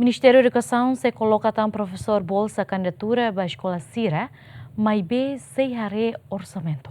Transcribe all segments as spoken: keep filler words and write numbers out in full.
Ministériu Edukasaun sei koloka tan profesór bolsa kandidatura ba eskola sira, maibé sei haree orsamentu.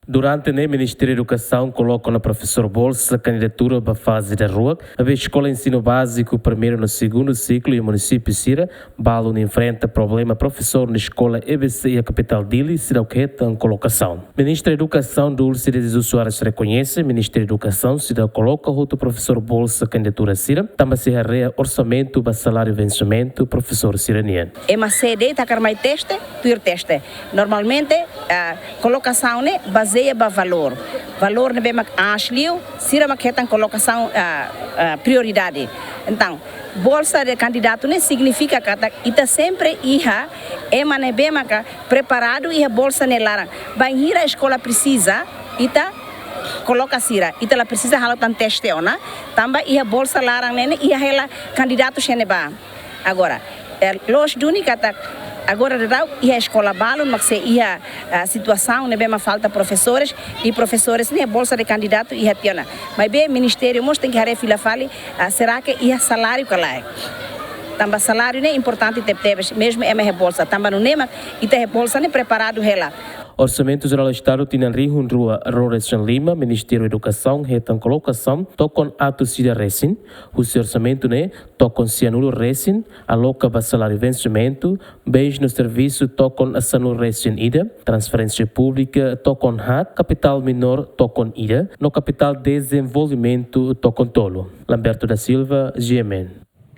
Durante ne'e Ministériu Edukasaun koloka ona profesór bolsa kandidatura ba faze daruak, maibé eskola ensinu báziku primeiru no segundu siklu iha munisípiu sira balun enfrenta problema profesór no eskola E B C iha kapitál Dili seidauk hetan kolokasaun. Ministra Edukasaun Dulce de Jesus Soares rekoñese Ministériu Edukasaun seidauk koloka hotu profesór bolsa kandidatura sira, tanba sei haree orsamentu ba saláriu vensimentu profesór sira-nian. Ema sé de'it hakarak mai teste, tuir teste. Normalmente, ah, kolokasaun ne'e bazeia ba valór. Valór ne'ebé mak aas liu, sira mak hetan kolokasaun, ah, ah, prioridade. Entaun, bolsa de kandidatu ne'e signifika katak ita sempre iha ema ne'ebé maka preparadu iha bolsa nia laran. Bainhira eskola presiza, ita koloka sira, ita la presiza halo tan teste ona, tanba iha bolsa laran ne'e ne'e iha hela kandidatu sira ne'ebá. Agora, eh, loos duni katak agora daudaun iha eskola balun mak sei iha, ah, situasaun ne'ebé mak falta profesores, i profesores ne'e bolsa de kandidatu iha tiha ona. Maibé ministériu mós tenke haree fila fali, ah, será que iha saláriu ka lae? Tanba saláriu ne'e importante tebetebes, mezmu ema iha bolsa. Tanba nune'e mak ita iha bolsa ne'e preparadu hela. Orsamentu Jerál Estadu tinan rihun rua ruanulu-resin-lima, Ministériu Edukasaun hetan kolokasaun tokon atus ida resin, husi orsamentu ne'e tokon sianulu resin aloka ba saláriu vensimentu, bens no servisu tokon sanulu resin ida, transferénsia públika tokon haat, kapitál minór tokon ida, no kapitál dezenvolvimentu tokon tolu. Lamberto da Silva, G M N.